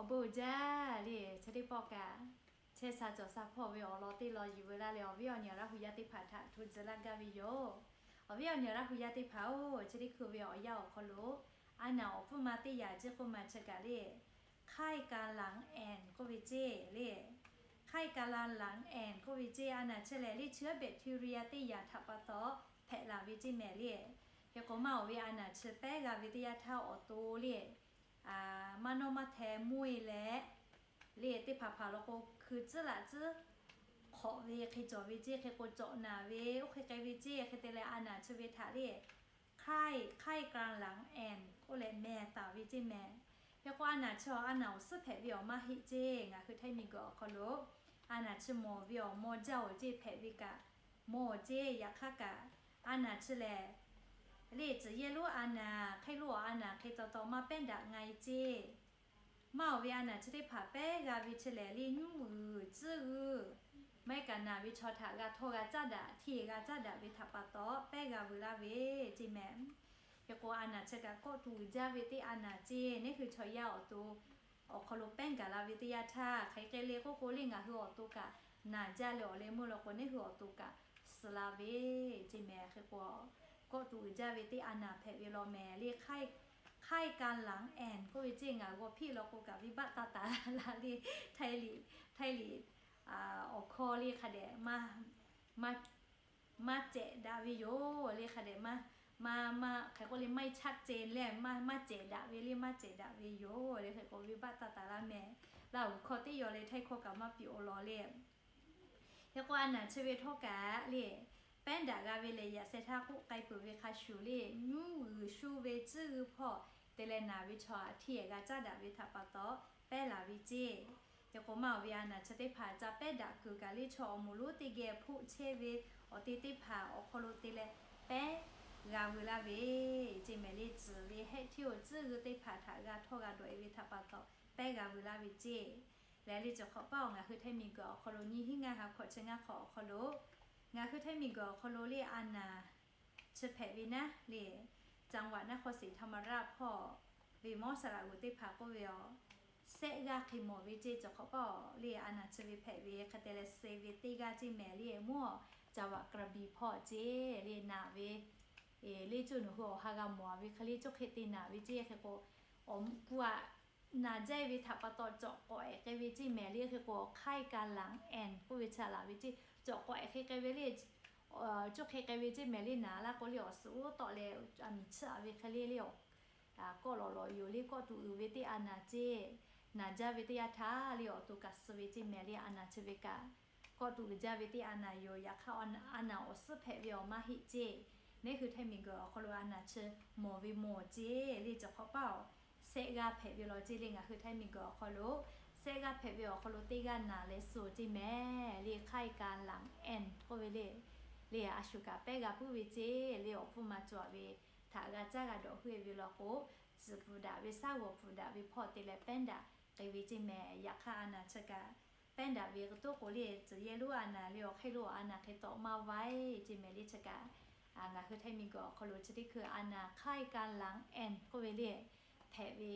Awˬ bon uiˍ jaˇ le, chi teˇ pawˆ kaꞈ chehˇ sha cawˬ sha hpawˇ ve awˬ lawn teˇ lawn yuˬ veu laˇ leh, awˬ viˉ awˬ nyi Laˇ hu yaˇ teˇ hpaˍ htaꞈ hto tcuh laˇ gaˇ ve yoˬ. Awˬ viˉ awˬ nyi Laˇ hu yaˇ teˇ hpaˍ-oˬ, chi teˇ hkui ve awˬ yanˇ awˬ hk'aw lo a naˍ awˬ pfuhˇ ma teˇ yanˇ ceˇ k'oˆ ma chi kaꞈ le, ไข้กาลังแอ่น k'oˆ ve ceˇ le. ไข้กาลังแอ่น k'oˆ ve ceˇ a naˍ chi lehˬ le, chi bacteria teˇ yanˇ htaꞈ pa taw hpehꞈ la ve ceˇ mehˍ le. Hk'e k'o maˇ awˬ ve a naˍ chi pehˉ g'a ve teˇ yanˇ htaˇ awˬ to le, maˇ nawˇ maˇ hteh mvuhˇ e leh le, teˇ hpaˍ hpaˍ law k'o hkui tcuhˉ laꞈ tcuhˉ hk'awꞈ ve hk'e cawˬ ve ceˇ. Hk'e k'o cawꞈ naˍ ve oˇ hk'e k'ai ve ceˇ. Hk'e te leh a naˍ chi ve htaꞈ le, ไข้ ไข้กาลังแอ่น k'oˆ leh mehˍ taˍ ve ceˇ mehˍ. Hk'e k'o a naˍ chi a naˍ awˬ suhˉ hpehꞈ ve awˬ maˇ heˆ ceˇ. Ngaˬ hui htaiˇ miˬguiˬ awˬ hk'aw lo a naˍ chi mawˬ ve awˬ maw jaˇ awˬ ceˇ hpehꞈ ve kaꞈ mawˬ ceˇ. Yaꞈ hk'aˇ kaꞈ a naˍ chi lehˬ le, tcuhˍ yehˇ lonˉ a naˍ, hk'e lo a naˍ hk'e taw taw maˇ pehˉ daꞈ nga e ceˇ. Maˇ awˬ ve a naˍ chi teˇ hpaˍ pehˉ g'a ve chi lehˬ le, nyuˇ g'uiˬ tcuhˉ g'uiˬ maˇ heˆ kaꞈ naˍ ve chaw htaꞈ g'a htawˇ g'a caˉ daꞈ, hteˇ g'a caˉ daꞈ ve htaꞈ pa taw pehˉ g'a veu laˇ ve ceˇ mehˍ. Hk'e k'o a naˍ chi kaꞈ kawˆ tuˬ uiˍ jaˇ ve teˇ a naˍ ceˇ. Neˇ hui chaw yaˇ awˬ to awˬ hk'aw lo pehˉ gaˬ la ve teˇ yanˇ htaˇ hk'aˬ hk'e le k'oˆ k'o le, ngaˬ hui awˬ to kaꞈ naˍ jaˇ leh awˬ leh meuˇ law k'o neˇ hui awˬ to kaꞈ suh la ve ceˇ mehˍ. Hk'e k'o kawˆ tuˬ uiˍ jaˇ ve teˇ a naˍ hpehꞈ ve law mehˍ le, ไข้กาลังแอ่น k'oˆ ve ceˇ. Ngaˬ g'aw hpiˆ law k'o kaꞈ venˇbaˆ taˇ taˍ la le, htaiˇ liꞈ, htaiˇ liꞈ awˬ hkawˇ le hk'a dehꞈ maˇ cehˬ daꞈ ve yoˬ le. Hk'a dehꞈ maˇ, hk'e k'oˆ le maˇ chaˆ ceh leh maˇ cehˬ daꞈ ve le, maˇ cehˬ daꞈ ve yoˬ le. Hk'e k'o venˇbaˆ taˇ taˍ laˇ mehˍ. Laˇ huˍ hkawˇ teˇ yaw leh htaiˇ hkawˇ kaꞈ maˇ piˇ-oˬ law le. Hk'e k'o a naˍ chi ve htawˇ kaꞈ le, pehˉ daꞈ g'a ve lehˬ, yaꞈ sheh htaˇ k'oˆ k'ai peuˬ ve hk'a shuˍ le, nyuˇ g'uiˬ shu ve tcuhˉ g'uiˬ hpawˇ te leh naˍ ve chaw htaꞈ hteˇ g'a caˉ daꞈ ve htaꞈ pa taw pehˉ laˬ ve ceˇ. Hk'e k'o maˇ awˬ ve a naˍ chi teˇ hpaˍ ca pehˉ daꞈ kuiˬ kaꞈ le, chaw awˬ moˍ lonˉ teˇ geh hpoˆ chehˇ ve awˬ te teˇ hpaˍ awˬ hk'aw lo te leh pehˉ g'a veu laˇ ve ceˇ mehˍ le. Tcuhˍ ve hehˆ hteˇ-oˬ tcuhˉ g'uiˬ teˇ hpaˍ htaꞈ g'a htawˇ g'a dawꞈ e ve htaꞈ pa taw pehˉ g'a veu laˇ ve ceˇ. Leh le, chi hk'awꞈ paˆ awˬ ngaˬ hui htaiˇ miˬguiˬ awˬ hk'aw lo nyiˇ hinˉ ngaˇ ha hkawꞈ chi ngaˇ hk'awꞈ awˬ hk'aw lo, ngaˬ hui htaiˇ miˬguiˬ awˬ hk'aw lo le a naˍ chi hpehꞈ ve naˉ le, จังหวัดนครศรีธรรมราช hpawˇ ve mawˇ saˍ laꞈ g'uˬ teˇ hpaˍ k'oˆ ve aˬ, sehˆ g'aˇ hk'e mawˬ ve ceˇ. Chi hk'awꞈ paˆ le a naˍ chi ve hpehꞈ ve hk'e te leh suh ve teˇ g'aˇ ceˇ mehˍ le, mawˇ จังหวัดกระบี่ hpawˇ ceˇ le, naˍ ve le cuˇ nawˬ hui awˬ ha g'a mawˬ ve hk'e le, cuˇ hk'e te naˍ ve ceˇ. Hk'e k'o awˬ kuˇ aꞈ naˍ jaˇ ve htaꞈ pa taw cawꞈ k'awꞈ ehˍ k'ai ve ceˇ mehˍ le. Hk'e k'o ไข้กาลังแอ่น k'oˆ ve chi laˬ ve ceˇ, cawꞈ k'awꞈ ehˍ hk'e k'ai ve le, cuˇ hk'e k'ai ve ceˇ mehˍ le. Naˍ laˇ k'o le awˬ suhˍ oˉ tawˆ leh a miˍ chiˇ a ve hk'e le le, kawˆ lawˬ lawˬ yoˬ le. Kawˆ tuˬ uiˍ ve teˇ a naˍ ceˇ, naˍ jaˇ ve teˇ yanˇ htaˇ le awˬ to kaꞈ suh ve ceˇ mehˍ le. A naˍ chi ve kaꞈ kawˆ tuˬ uiˍ jaˇ ve teˇ a naˍ yoˬ. Yaꞈ hk'aˇ a naˍ awˬ suhˉ hpehꞈ ve awˬ maˇ heˆ ceˇ. Neˇ hui htaiˇ miˬguiˬ awˬ hk'aw lo a naˍ chi mawˬ ve mawˬ ceˇ le. Chi hk'awꞈ paˆ aˬ, sehˆ g'aˇ hpehꞈ ve law ceˇ le. Ngaˬ hui htaiˇ miˬguiˬ awˬ hk'aw lo sehˆ g'aˇ hpehꞈ ve awˬ hk'aw lo teˇ g'aˇ naˍ leh suh ceˇ mehˍ le, ไข้กาลังแอ่น k'oˆ ve le. Le a shu kaꞈ pehˉ g'a puiˉ ve ceˇ le. Awˬ pfuhˇ ma cawˬ ve htaꞈ g'a caˇ g'a dawꞈ hui e ve law k'o, tcuhˍ pfuhˍ daꞈ ve, shaˉ g'awˬ pfuhˍ daꞈ ve hpawˇ te leh pehˉ daꞈ k'ai ve ceˇ mehˍ. Yaꞈ hk'aˇ a naˍ chi kaꞈ pehˉ daꞈ ve k'o toˇ k'o le, tcuhˍ yehˇ lonˉ a naˍ le awˬ hk'e lo a naˍ hk'e taw maˇ vaiˇ ceˇ mehˍ le. Chi kaꞈ ngaˬ hui htaiˇ miˬguiˬ awˬ hk'aw lo chi teˇ hkui a naˍ ไข้กาลังแอ่น k'oˆ ve le hpehꞈ ve,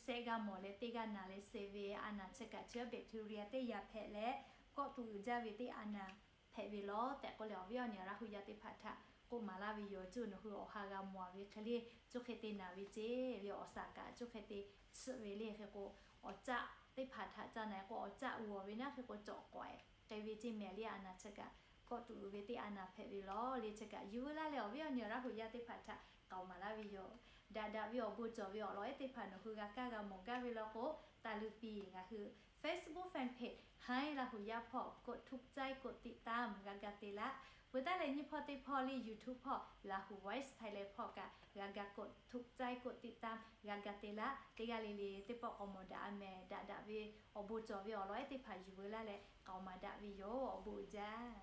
sehˆ g'aˇ mawˬ leh teˇ g'aˇ naˍ leh suh ve a naˍ chi kaꞈ chi bacteria teˇ yanˇ hpehꞈ leh kawˆ tuˬ uiˍ jaˇ ve teˇ a naˍ hpehꞈ ve law tehꞈ k'oˆ leh awˬ viˉ awˬ nyi Laˇ hu yaˇ teˇ hpaˍ htaꞈ k'oˆ maˍ laˇ ve yoˬ. Cuˇ nawˬ hui awˬ ha g'a mawˬ ve hk'e le, cuˇ hk'e te naˍ ve ceˇ le. Awˬ shaˍ kaꞈ cuˇ hk'e te chiˇ ve le. Hk'e k'o awˬ caˆ teˇ hpaˍ htaꞈ ca naˍ k'o awˬ caˆ g'awˬ ve naˉ. Hk'e k'o cawꞈ k'awꞈ k'ai ve ceˇ mehˍ le. A naˍ chi kaꞈ kawˆ tuˬ uiˍ ve teˇ a naˍ hpehꞈ ve law le. Chi kaꞈ yuˬ veu laˇ leh awˬ viˉ awˬ nyi Laˇ hu yaˇ teˇ hpaˍ htaꞈ k'aoˍ maˍ laˇ ve yoˬ. Daꞈ daꞈ ve awˬ bon cawˬ ve awˬ lawn ehˉ teˇ hpaˍ nawˬ hui g'a kaˇ g'a mawˬ gaˇ ve law k'o, taˍ luˬ piˍ ngaˬ hui Facebook fanpage Htaiˇ Laˇ hu yaˇ hpawˇ กดถูกใจ กดติดตาม g'a ga te laˇ. Peuˬ taˉ leh nyiˇ hpawˇ teˇ hpawˇ le YouTube hpawˇ Laˇ hu Voice Thailand hpawˇ kaꞈ g'a ga กดถูกใจ กดติดตาม g'a ga te laˇ. Teˇ g'aˇ le le teˇ pawˆ k'awꞈ mawˬ daꞈ a mehˍ. Daꞈ daꞈ ve awˬ bon cawˬ ve awˬ lawn ehˉ teˇ hpaˍ yuˬ veu laˇ leh k'aoˍ maˍ daꞈ ve yoˬ. Awˬ bon uiˍ jaˇ.